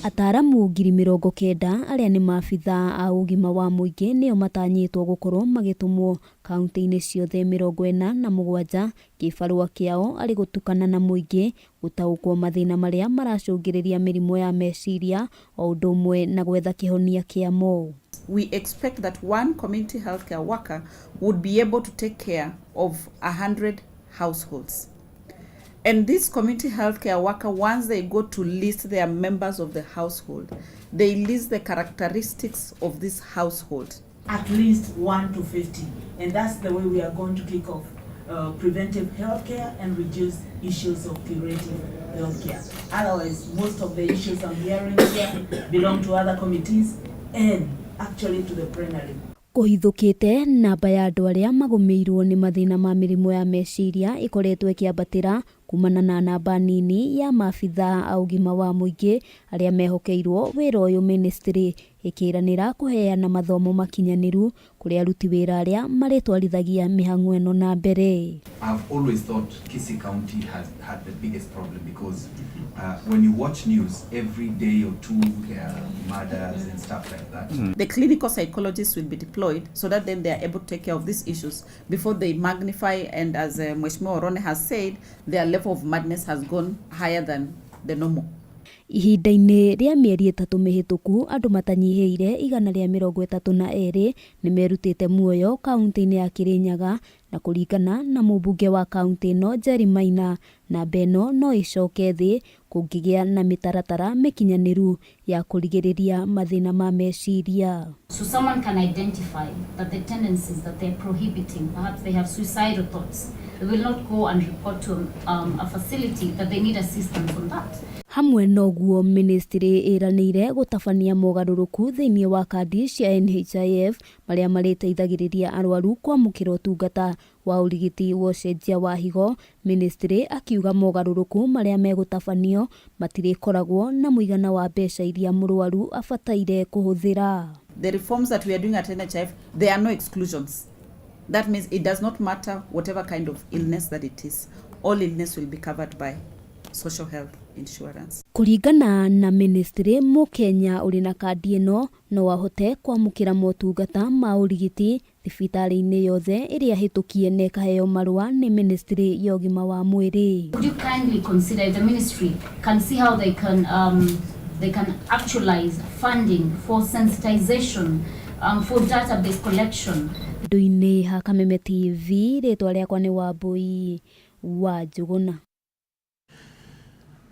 Ataramu 90,000 arĩa nĩ maabithaa a ũgima wa mũingĩ nĩo matanyĩtwo gũkorwo magĩtũmwo kaunti-inĩ ciothe 47 kĩbarũa kĩao arĩ gũtukana na mũingĩ gũtaũkwo mathĩna marĩa maracũngĩrĩria mĩrimũ ya meciria o ũndũ ũmwe na gwetha kĩhonia kĩamo.
We expect that one community healthcare worker would be able to take care of 100 households. And this community healthcare worker, once they go to list their members of the household, they list the characteristics of this household.
At least 1 to 50. And that's the way we are going to kick off preventive healthcare and reduce issues of curative healthcare. Otherwise, most of the issues I'm hearing here belong to other committees and actually to the plenary.
Kũhithũkĩte namba ya andũ arĩa magũmĩirwo nĩ mathĩna ma mĩrimũ ya meciria ĩkoretwo ĩkĩambatĩra kumana na namba nini ya maabithaa a ũgima wa mũingĩ arĩa mehokeirwo wĩra ũyũ, ministry ĩkĩranĩra kũheana mathomo makinyanĩru kũrĩ aruti wĩra arĩa marĩtwarithagia mĩhang'o ĩno na mbere.
I've always thought Kisii County has had the biggest problem because when you watch news every day or two there are murders and stuff like that.
The clinical psychologists will be deployed so that then they are able to take care of these issues before they magnify, and as Mheshimiwa Orone has said, their level of madness has gone higher than the normal.
Ihinda-inĩ rĩa mĩeri 3 mĩhĩtũku andũ matanyihĩire 132 nĩ merutĩte muoyo kaunti-inĩ ya Kirinyaga, na kũringana na mũmbunge wa kaunti ĩno Jerry Maina, namba ĩno no ĩcoke thĩ kũngĩgĩa na mĩtaratara mĩkinyanĩru ya kũrigĩrĩria mathĩna ma meciria.
So someone can identify that the tendencies that they're prohibiting, perhaps they have suicidal thoughts, they will not go and report to a facility that they need assistance on that.
Hamwe noguo ministry ĩranĩire gũtabania mogarũrũku thĩinĩ wa kandi cia NHIF marĩa marĩteithagĩrĩria arwaru kwamũkĩra ũtungata wa ũrigiti wa ũcenjia wa higo. Ministry akiuga mogarũrũku marĩa megũtabanio matirĩkoragwo na mũigana wa mbeca iria mũrwaru abataire kũhũthĩra.
The reforms that we are doing at NHIF, there are no exclusions. That means it does not matter whatever kind of illness that it is. All illness will be covered by social health insurance.
Kũringana na ministry, Mũkenya ũrĩ na kandi ĩno no ahote kwamũkĩra motungata ma ũrigiti thibitarĩ-inĩ yothe ĩrĩa hĩtũkie na ĩkaheo marũa nĩ ministry ya ũgima wa mwĩrĩ.
Would you kindly consider if the ministry can see how they can actualize funding for sensitization, for database collection?
Andũ-inĩ ha Kameme TV, rĩtwa rĩakwa nĩ Wambui wa Njũgũna.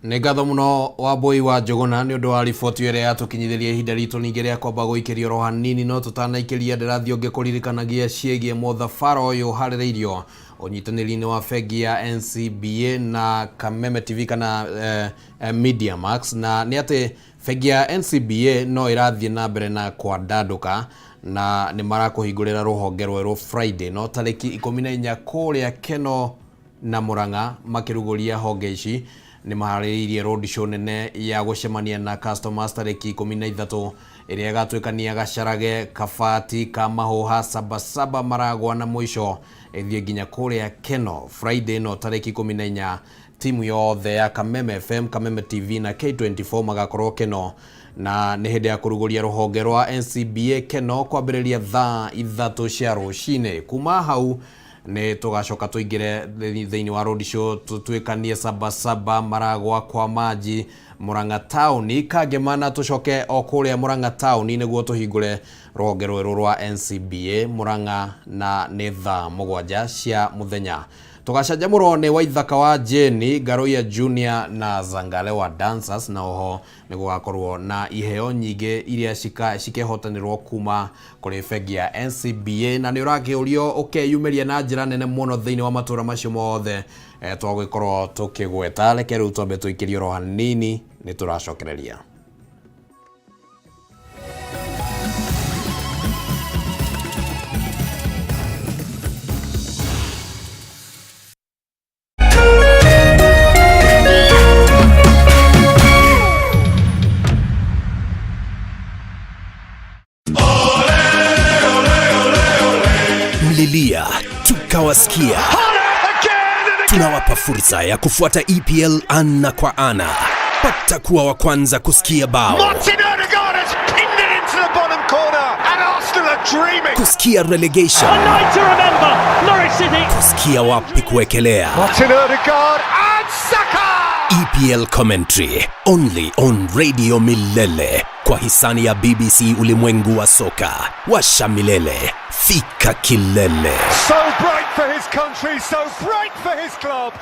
Nĩ ngatho mũno Wambui wa Njũgũna nĩ ũndũ wa riboti ĩrĩa yatũkinyithĩria ihinda ritũ ningĩ rĩa kwamba gũikĩrio oro hanini, no tũtanaikĩria ndĩrathiĩ ngĩkũririkanagia ciĩgiĩ mũthabara ũyũ ũharĩrĩirio ũnyitanĩri-inĩ wa bengi ya NCBA na Kameme TV kana Media Max, na nĩ atĩ bengi ya NCBA no ĩrathiĩ na mbere na kwandandũka na nĩ marakũhingũrĩra rũhonge rwerũ Friday no tarĩki 14 kũrĩa Keno na Murang'a makĩrugũria honge ici. Nĩ maharĩrĩirie road show nene ya gũcemania na customers tarĩki 13 ĩrĩa ĩgatuĩkania Gacarage, Kabati, Kamahuha, Sabasaba, Maragwa na mũico ĩthiĩ nginya kũrĩa Keno. Friday no tarĩki 14 timu yothe ya Kameme FM, Kameme TV na K24 magakorwo Keno, na nĩ hĩndĩ ya kũrugũria rũhonge rwa NCBA Keno kwambĩrĩria thaa 3 cia rũcinĩ. Kuma hau nĩ tũgacoka tũingĩre thĩinĩ wa road show tũtuĩkanie Sabasaba, Maragwa, kwa Maji, Murang'a taũni, Kangema, na tũcoke o kũrĩa Murang'a taũni nĩguo tũhingũre rũhonge rwerũ rwa NCBA Murang'a, na nĩ thaa 7 cia mũthenya. Tũgacanjamũrwo nĩ Waithaka wa Jane, Ngaruiya Junior na Zangalewa Dancers, na oho nĩ gũgakorwo na iheo nyingĩ iria cikehotanĩrwo kuma kũrĩ bengi ya NCBA, na nĩ ũrakĩũrio ũkeyumĩria na njĩra nene mũno thĩinĩ wa matũra macio mothe twagũgĩkorwo tũkĩgweta. Reke rĩu twambe tũikĩrie oro hanini, nĩ tũracokereria.
Mlilia tukawasikia. Tunawapa fursa ya kufuata EPL ana kwa ana. Pata kuwa wa kwanza kusikia bao,
Martin Odegaard has pinned it into the bottom corner and Arsenal are dreaming.
Kusikia relegation,
A night to remember, Norwich City.
Kusikia wapi kuwekelea.
Martin Odegaard and Saka.
EPL commentary only on Radio Milele kwa hisani ya BBC ulimwengu wa soka. Washa milele, fika kilele.
So bright for his country, so bright for his club.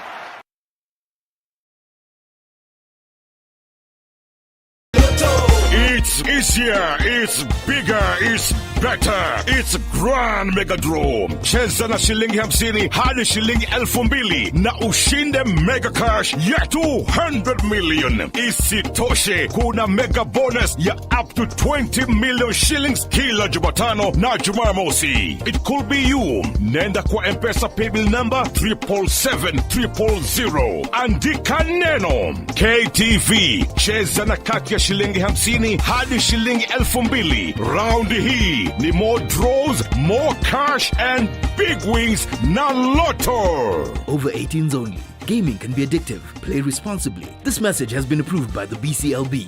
It's easier, it's bigger, it's better. It's Grand Mega Draw. Cheza na shilingi 50 hadi shilingi 2,000 na ushinde mega cash ya 200 million. Isitoshe, kuna mega bonus ya up to 20 million shillings kila Jumatano na Jumamosi. It could be you. Nenda kwa M-Pesa paybill number 777 000. Andika neno KTV. Cheza na kati ya shilingi 50 hadi shilingi 2,000. Raundi hii ni more draws, more cash and big wins na Lotto.
Over 18s only. Gaming can be addictive. Play responsibly. This message has been approved by the BCLB.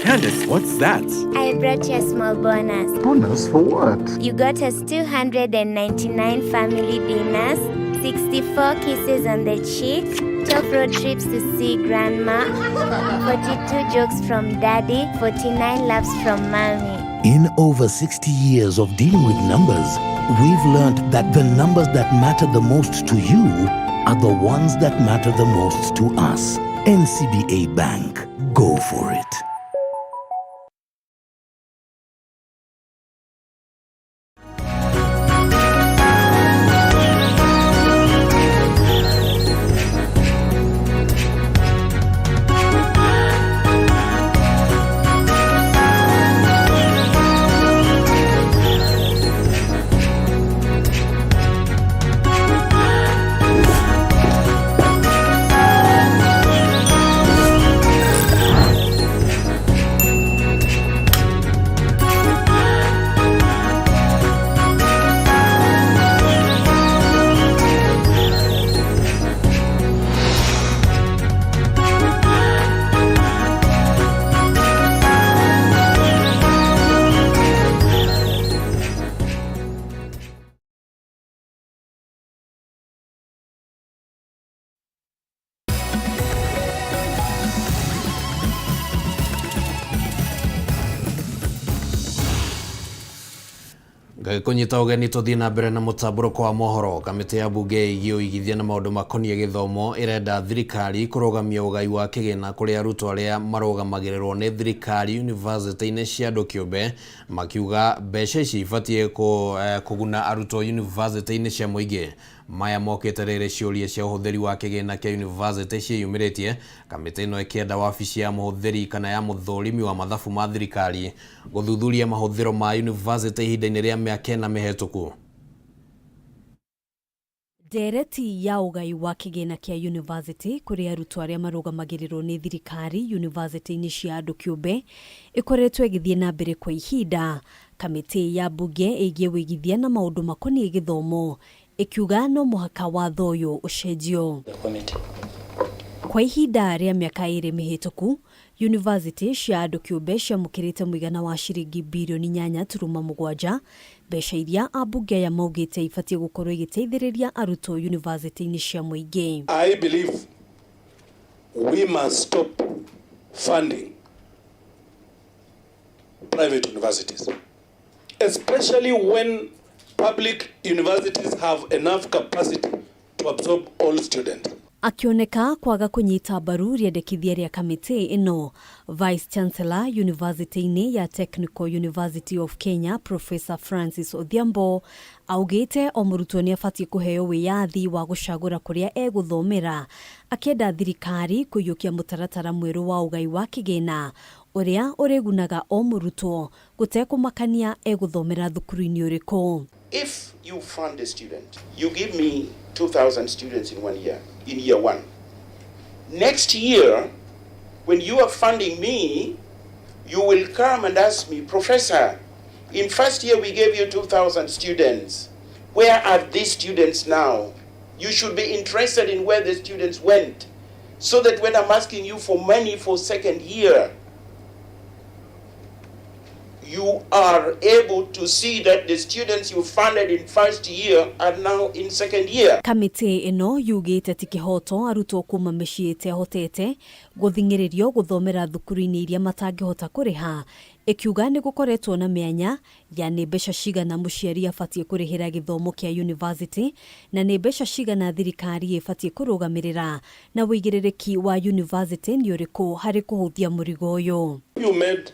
Candace, what's that?
I brought you a small bonus.
Bonus for what?
You got us 299 family dinners, 64 kisses on the cheek, 12 road trips to see grandma, 42 jokes from daddy, 49 laughs from mommy.
In over 60 years of dealing with numbers, we've learned that the numbers that matter the most to you are the ones that matter the most to us. NCBA Bank. Go for it.
Ngagĩkũnyita ũgeni tũthiĩ na mbere na mũtambũrũko wa mohoro. Kamĩtĩ ya mbunge ĩgiĩ ũigithia na maũndũ makoniĩ gĩthomo ĩrenda thirikari kũrũgamia ũgai wa kĩgĩna kũrĩ arutwo arĩa marũgamagĩrĩrwo nĩ thirikari yunivasĩtĩ-inĩ cia andũ kĩũmbe, makiuga mbeca ici ibatiĩ kũguna arutwo yunivasĩtĩ-inĩ cia mũingĩ. Maya mokĩte rĩrĩ ciũria cia ũhũthĩri wa kĩgĩna kĩa yunivasĩtĩ ciĩyumĩrĩtie, kamĩtĩ ĩno ĩkĩenda wabici ya mũhũthĩri kana ya mũthũrimi wa mathabu ma thirikari gũthuthuria mahũthĩro ma yunivasĩtĩ ihinda-inĩ rĩa mĩaka 4 mĩhetũku.
Ndereti ya ũgai wa kĩgĩna kĩa yunivasĩtĩ kũrĩ arutwo arĩa marũgamagĩrĩrwo nĩ thirikari yunivasĩtĩ-inĩ cia andũ kĩũmbe ĩkoretwo ĩgĩthiĩ na mbere kwa ihinda. Kamĩtĩ ya mbunge ĩgiĩ ũigithia na maũndũ makoniĩ gĩthomo ĩkiuga no mũhaka watho ũyũ ũcenjio. Kwa ihinda rĩa mĩaka 2 mĩhĩtũku, yunivasĩtĩ cia andũ kĩũmbe ciamũkĩrĩte mũigana wa ciringi birioni 8.7, mbeca iria ambunge aya maugĩte ibatiĩ gũkorwo igĩteithĩrĩria arutwo yunivasĩtĩ-inĩ cia mũingĩ.
I believe we must stop funding private universities, especially when public universities have enough capacity to absorb all students.
Akĩoneka kwaga kũnyita mbaru rĩendekithia rĩa kamĩtĩ ĩno, Vice Chancellor University-inĩ ya Technical University of Kenya Professor Francis Odhiambo augĩte o mũrutwo nĩ abatiĩ kũheo wĩyathi wa gũcagũra kũrĩa egũthomera, akĩenda thirikari kũiyũkia mũtaratara mwerũ wa ũgai wa kĩgĩna ũrĩa ũrĩgunaga o mũrutwo gũtekũmakania egũthomera thukuru-inĩ ũrĩkũ.
If you fund a student, you give me 2,000 students in 1 year, in year 1. Next year, when you are funding me, you will come and ask me, Professor, in first year we gave you 2,000 students. Where are these students now? You should be interested in where the students went, so that when I'm asking you for money for second year, you are able to see that the students you funded in first year are now in second year.
Kamĩtĩ ĩno yugĩte ti kĩhoto arutwo kuma mĩciĩ ĩtehotete gũthing'ĩrĩrio gũthomera thukuru-inĩ iria matangĩhota kũrĩha, ĩkiuga nĩ gũkoretwo na mĩanya ya nĩ mbeca cigana mũciari abatiĩ kũrĩhĩra gĩthomo kĩa university na nĩ mbeca cigana thirikari ĩbatiĩ kũrũgamĩrĩra, na ũigĩrĩrĩki wa university nĩ ũrĩkũ harĩ kũhũthia mũrigo ũyũ.
You made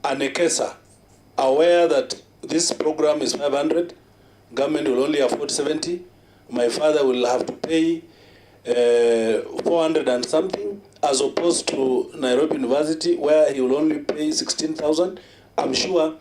an EKESA aware that this program is 500, government will only afford 70, my father will have to pay 400 and something, as opposed to Nairobi University where he will only pay 16,000. I'm sure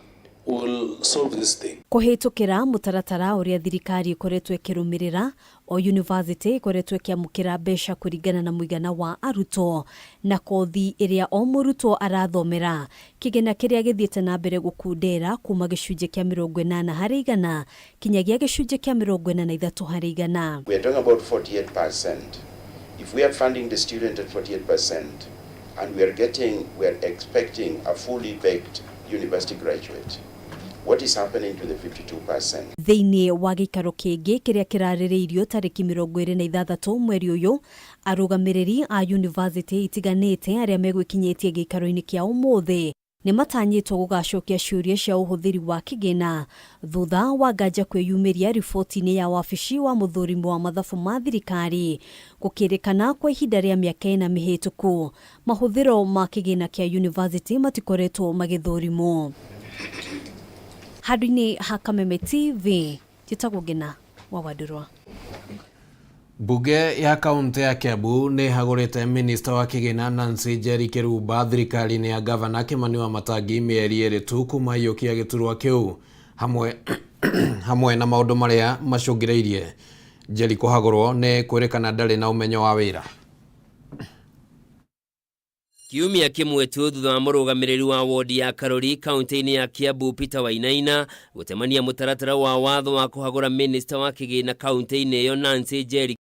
will solve this thing.
Kũhĩtũkĩra mũtaratara ũrĩa thirikari ĩkoretwo ĩkĩrũmĩrĩra, o university ĩkoretwo ĩkĩamũkĩra mbeca kũringana na mũigana wa arutwo na kothi ĩrĩa o mũrutwo arathomera, kĩgĩna kĩrĩa gĩthiĩte na mbere gũkundera kuma gĩcunjĩ kĩa 80 harĩ igana kinyagia gĩcunjĩ kĩa 43 harĩ igana.
We are talking about 48%. If we are funding the student at 48% and we are expecting a fully baked university graduate, what is happening to the 52%?
Thĩinĩ wa gĩikaro kĩngĩ kĩrĩa kĩrarĩrĩirio tarĩki 26 mweri ũyũ, arũgamĩrĩri a university itiganĩte arĩa megwĩkinyĩtie gĩikaro-inĩ kĩa ũmũthĩ nĩ matanyĩtwo gũgacokia ciũria cia ũhũthĩri wa kĩgĩna thutha wa nganja kwĩyumĩria riboti-inĩ ya wabici wa mũthũrimi wa mathabu ma thirikari gũkĩrĩkana kwa ihinda rĩa mĩaka 4 mĩhĩtũku mahũthĩro ma kĩgĩna kĩa university matikoretwo magĩthũrimwo. Handũ-inĩ ha Kameme TV, njĩtagwo Ngina wa Wandũrwa.
Bunge ya kaunti ya Kiambu nĩ ĩhagũrĩte minista wa kĩgĩna Nancy Njeri Kĩrumba thirikari-inĩ ya gavana Kimani Wamatangi mĩeri 2 tu kuma aiyũkia gĩturwa kĩu hamwe na maũndũ marĩa macũngĩrĩirie Njeri kũhagũrwo nĩ kwĩrĩkana ndarĩ na ũmenyo wa wĩra.
Kiumia kĩmwe tu thutha wa mũrũgamĩrĩri wa wodi ya Karori kaunti-inĩ ya Kiambu Peter Wainaina gũtemania mũtaratara wa watho wa kũhagũra minista wa kĩgĩna kaunti-inĩ ĩyo Nancy Njeri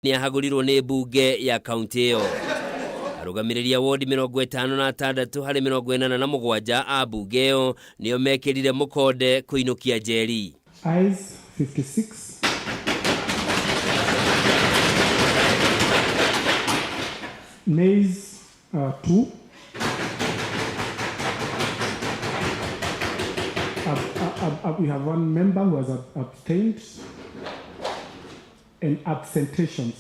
nĩahagũrirwo nĩ mbunge ya kaunti ĩyo. Arũgamĩrĩri a wodi 56 harĩ 87 a mbunge ĩyo nĩo mekĩrire mũkonde kũinũkia Njeri.
Ayes 56. Nays 2. We have one member who has abstained, and absentations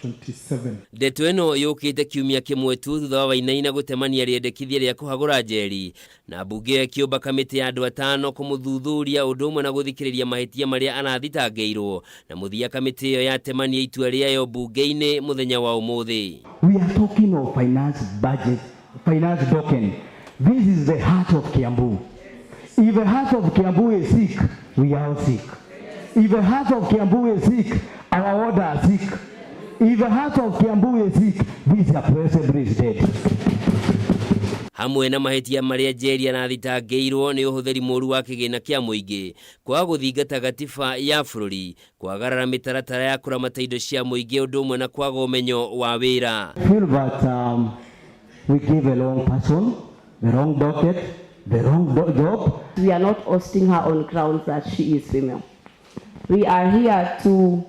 27.
Ndeto ĩno yũkĩte kiumia kĩmwe tu thutha wa Wainaina gũtemania rĩendekithia rĩa kũhagũra Njeri na mbunge ĩyo ĩkĩũmba kamĩtĩ ya andũ atano kũmũthuthuria ũndũ ũmwe na gũthikĩrĩria mahĩtia marĩa arathitangĩirwo na mũthia kamĩtĩ ĩyo yatemania itua rĩayo mbunge-inĩ mũthenya wa ũmũthĩ.
We are talking of finance budget, finance token. This is the heart of Kiambu. If the heart of Kiambu is sick, we are all sick. If the heart of Kiambu is sick, our order are sick. If the heart of Kiambu is sick, this assembly is dead.
Hamwe na mahĩtia marĩa Njeri arathitangĩirwo nĩ ũhũthĩri mũru wa kĩgĩna kĩa mũingĩ, kwaga gũthingata gatiba ya bũrũri, kwagarara mĩtaratara ya kũramata indo cia mũingĩ ũndũ ũmwe na kwaga ũmenyo wa wĩra.
Feel that we give the wrong person, the wrong docket, the wrong job.
We are not ousting her on grounds that she is female. We are here to,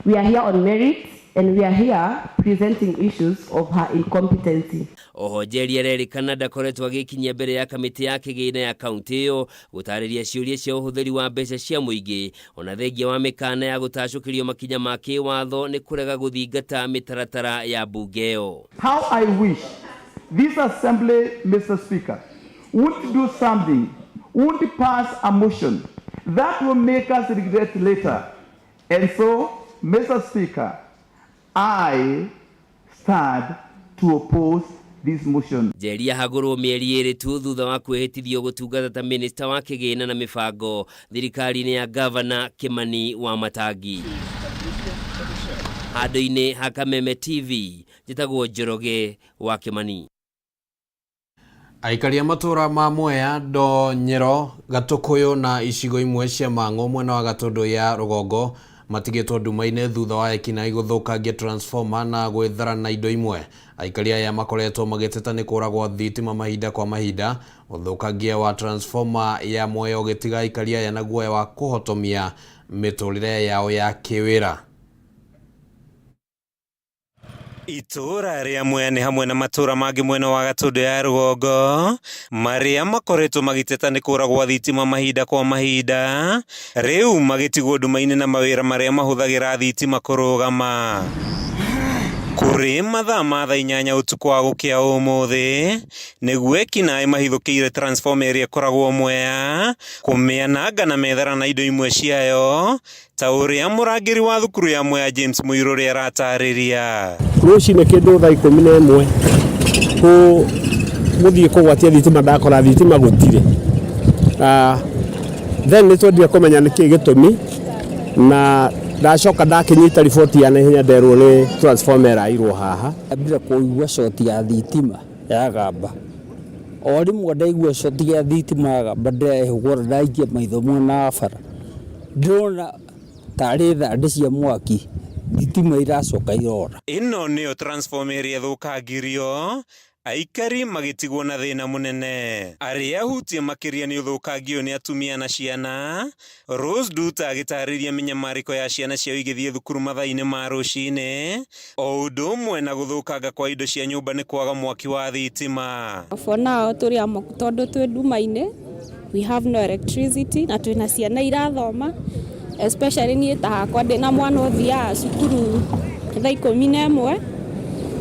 we are here on merit, and we are here presenting issues of her incompetency.
Oho Njeri arerĩkana ndakoretwo agĩkinyia mbere ya kamĩtĩ ya kĩgĩna ya kaunti ĩyo gũtarĩria ciũria cia ũhũthĩri wa mbeca cia mũingĩ ona thengia wa mĩkana ya gũtacũkĩrio makinya ma kĩwatho nĩ kũrega gũthingata mĩtaratara ya mbunge ĩyo.
How I wish this assembly, Mr. Speaker, would do something, would pass a motion that will make us regret later. And so, Mr. Speaker, I stand to oppose this motion.
Njeri ahagũrwo mĩeri ĩrĩ tu thutha wa kwĩhĩtithio gũtungata ta minista wa kĩgĩna na mĩbango thirikari-inĩ ya gavana Kimani wa Matangi. Handũ-inĩ ha Kameme TV, njĩtagwo Njoroge wa Kimani.
Aikari a matũra ma Mwea, Ndonyero, Gatũkũyũ na icigo imwe cia Mang'u mwena wa Gatũndũ ya rũgongo matigĩtwo nduma-inĩ thutha wa ekinaĩ gũthũkangia transformer na gwĩthara na indo imwe. Aikari aya makoretwo magĩteta nĩ kũragwo thitima mahinda kwa mahinda. Ũthũkangia wa transformer ya Mwea ũgĩtiga aikari aya na guoya wa kũhotomia mĩtũrĩre yao ya kĩwĩra.
Itũũra rĩa Mwea nĩ hamwe na matũũra mangĩ mwena wa Gatũndũ ya rũgongo marĩa makoretwo magĩteta nĩ kũragwo thitima mahinda kwa mahinda, rĩu magĩtigwo nduma-inĩ na mawĩra marĩa mahũthagĩra thitima kũrũgama. Kũrĩ mathaa ma thaa 8 ũtukũ wa gũkĩa ũmũthĩ nĩguo ekinaĩ mahithũkĩire transformer ĩrĩa ĩkoragwo Mwea kũmĩananga na methara na indo imwe ciayo ta ũrĩa mũrangĩri wa thukuru ya Mwea James Mũirũrĩ aratarĩria.
Rũcinĩ kĩndũ thaa 11 gũthiĩ kũgwatia thitima ndakora thitima gũtirĩ. Then nĩ twendire kũmenya nĩkĩ gĩtũmi na ndacoka ndakĩnyita riboti ya naihenya nderwo nĩ transformer ĩrairwo haha.
Ndambire kũigua coti ya thitima yagamba, o rĩmwe ndaigua coti ya thitima yagamba ndĩrehũgũra ndaikia maitho mwena wa bara ndĩrona tarĩ thandĩ cia mwaki thitima iracoka irora.
Ĩno nĩyo transformer ĩrĩa ĩthũkangirio aikari magĩtigwo na thĩna mũnene. Arĩa ahutie makĩria nĩ ũthũkangi ũyũ nĩ atumia na ciana. Rose Duta agĩtarĩria mĩnyamarĩko ya ciana ciao igĩthiĩ thukuru mathaa-inĩ ma rũcinĩ, o ũndũ ũmwe na gũthũkanga kwa indo cia nyũmba nĩ kwaga mwaki wa thitima.
For now tũrĩ amoku tondũ twĩ nduma-inĩ, we have no electricity na twĩna ciana irathoma, especially niĩ ta hakwa ndĩna mwana ũthiaga cukuru thaa 11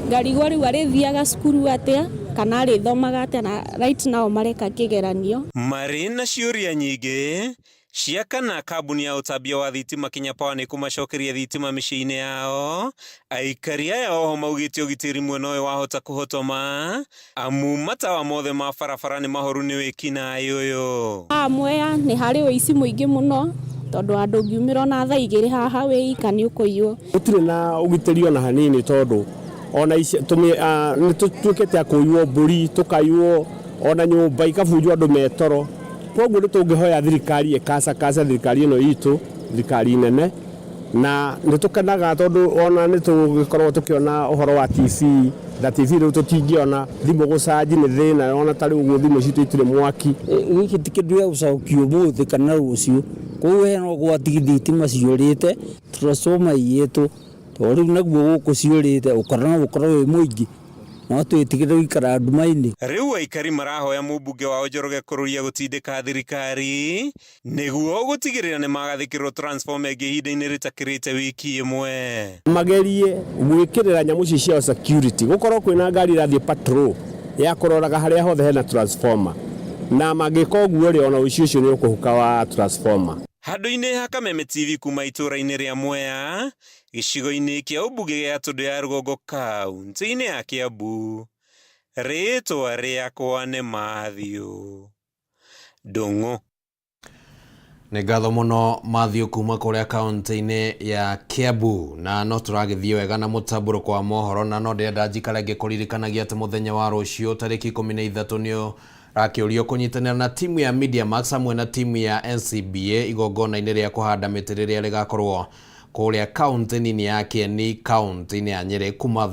ngarigwo rĩu arĩthiaga cukuru atĩa kana arĩthomaga atĩa na right now mareka kĩgeranio.
Marĩ na ciũria nyingĩ cia kana kambuni ya ũtambia wa thitima Kenya Power nĩ kũmacokeria thitima mĩciĩ-inĩ yao. Aikari aya oho maugĩte ũgitĩri mwena ũyũ wahota kũhotoma amu matawa mothe ma barabara nĩ mahoru nĩ wĩkinaĩ ũyũ.
Haha Mwea nĩ harĩ ũici mũingĩ mũno tondũ andũ ũngiumĩra ona thaa 2 haha wĩ ika nĩ ũkũiywo.
Gũtirĩ na ũgitĩri ona hanini tondũ ona nĩ tũtuĩkĩte a kũiywo mbũri, tũkaiywo ona nyũmba ikabunjwo andũ metoro. Koguo nĩ tũngĩhoya thirikari ĩkacakaca thirikari ĩno itũ, thirikari nene, na nĩ tũkenaga tondũ ona nĩ tũgĩkoragwo tũkĩona ũhoro wa TV, na TV rĩu tũtingĩona, thimũ gũcanji nĩ thĩna, ona ta rĩu ũguo thimũ citũ itirĩ mwaki.
Gĩkĩ ti kĩndũ gĩa gũcokio ũmũthĩ kana rũciũ, koguo hena ũgwati thitima ciũrĩte, transformer iyĩtwo, tondũ rĩu naguo gũkũ ciũrĩte ũkora no ũkorwo wĩ mũingĩ. No twĩtigĩre gũikara nduma-inĩ.
Rĩu aikari marahoya mũmbunge wao Njoroge Kururia gũtindĩka thirikari nĩguo gũtigĩrĩra nĩ magathĩkĩrwo transformer ĩngĩ ihinda-inĩ rĩtakĩrĩte wiki ĩmwe.
Magerie gwĩkĩrĩra nyamũ ici ciao security, gũkorwo kwĩna ngari ĩrathiĩ patrol ya kũroraga harĩa hothe hena transformer, na mangĩka ũguo rĩ, ona ũici ũcio nĩ ũkũhuka wa transformer.
Handũ-inĩ ha Kameme TV kuma itũũra-inĩ rĩa Mwea, gĩcigo-inĩ kĩa ũmbunge gĩa Gatũndũ ya Rũgongo kaunti-inĩ ya Kiambu, rĩtwa rĩakwa nĩ Matthew Ndung'u.
Nĩ ngatho mũno Matthew kuma kũrĩa kaunti-inĩ ya Kiambu. Na no tũragĩthiĩ wega na mũtambũrũko wa mohoro, na no ndĩrenda njikare ngĩkũririkanagia atĩ mũthenya wa rũciũ tarĩki 13 nĩ ũrakĩũrio kũnyitanĩra na timu ya Media Max hamwe na timu ya NCBA igongona-inĩ rĩa kũhanda mĩtĩ rĩrĩa rĩgakorwo kũrĩa kaunti nini ya Kieni kaunti-inĩ ya Nyĩrĩ kuma